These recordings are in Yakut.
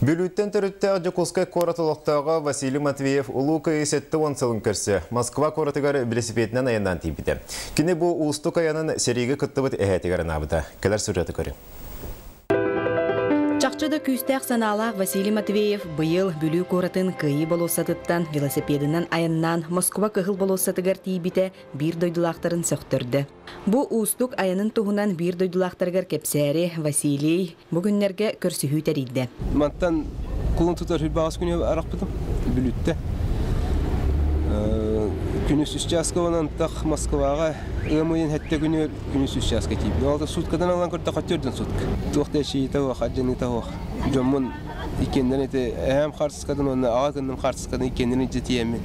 Бүлүүттэн төрүттээх Дьокуускай куорат олохтооҕо Василий Матвеев Улуу Кыайыы 70 сылын көрсө Москва куоратыгар велосипединэн айаннаан тиийбитэ. Кини бу уустук айанын сэриигэ кыттыбыт эһээтигэр анаабыта. Кэлэр сюжеты көрүҥ. Чахчы да күүстээх санаалаах Василий Матвеев быйыл Бүлүү куоратын Кыайыы болуоссатыттан велосипедынан айаннаан Москва Кыһыл болуоссатыгар тиийбитэ биир дойдулаахтарын сөхтөрдө. Бу уустук айанын туһунан биир дойдулаахтарыгар кэпсээри Василий бу күннэргэ көрсүһүү тэрийдэ. Мантан кулун тутар хүрбаҕас күнү арахпытым Бүлүүттэ. Күнүс үс чааска онон тах Москваҕа ыам ыйын сэттэ күнүгэр күнүс үс чааска тиийбит. Ол суткадан ылан көрдөххө төрдүн сутка. Туох да эчийиитэ суох, алдьаныыта суох. Дьоммун иккиэннэрин ити эһээм хаартыскатын уонна аҕа кынным хаартыскатын иккиэннэрин илдьэ тиийэммин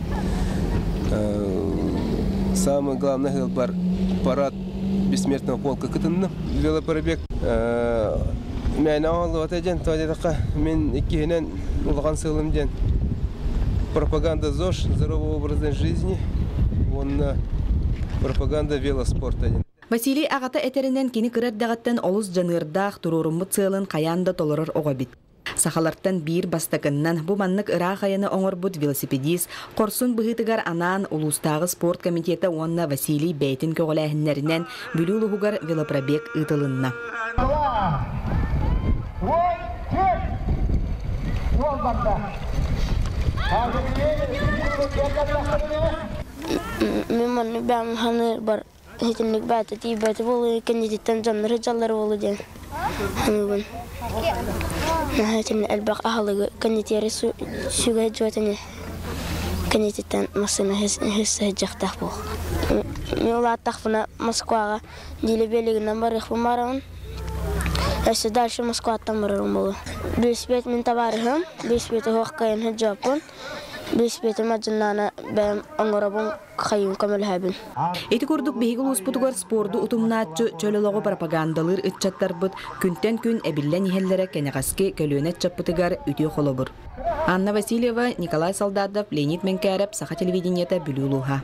самый главный ыалбар парад бессмертного полка кытынным. Велопробег мээнэ оҥоһуллубата диэн тоҕо диэтэххэ мин иккиһинэн улахан сыалым диэн пропаганда ЗОЖ здорового образа жизни уонна пропаганда велоспорта диэн. Василий аҕата этэринэн кини кыра эрдэҕиттэн олус дьаныардаах, туруоруммут сыалын хайаан да толорор оҕо эбит. Сахалартан биир бастакыннан бу маннык ыраах айаны оҥорбут велосипедист хорсун быһыытыгар анаан улуустааҕы спорт комитета уонна Василий бэйэтин көҕүлээһиннэринэн Бүлүү улууһугар велопробег ыытылынна. Мин маннык бэйэм саныырбар итинник бэйэтэ тиийбэтэ буолуо кэннититтэн дьоннор сылдьаллар буолуо диэн саныыбын. Наһаа итинник элбэх аһылыгы кэннитиэри сүгэ сылдьыбат ини. Кэннититтэн массыына сылдьыахтаах буол. Мин улааттахпына Москваҕа Диля Белигинэн барыахпын баарабын. Өссө дальше Москваттан барарым буолуо. Велосипед мин табаарыһым, велосипеды суох кыайан сылдьыбаппын. Велосипедым адьыннаана бэйэм оҥоробун хайыым көмөлөһөбүн. Ити курдук биһиги улууспутугар спорду утумнааччы, чөл олоҕу пропагандалыыр ыччаттарбыт күнтэн күн эбиллэн иһэллэрэ кэнэҕэски көлүөнэ ыччаппытыгар үтүө холобур. Анна Васильева, Николай Солдатов, Леонид Мэҥкээрэп, Саха телевидениета, Бүлүү улууһа.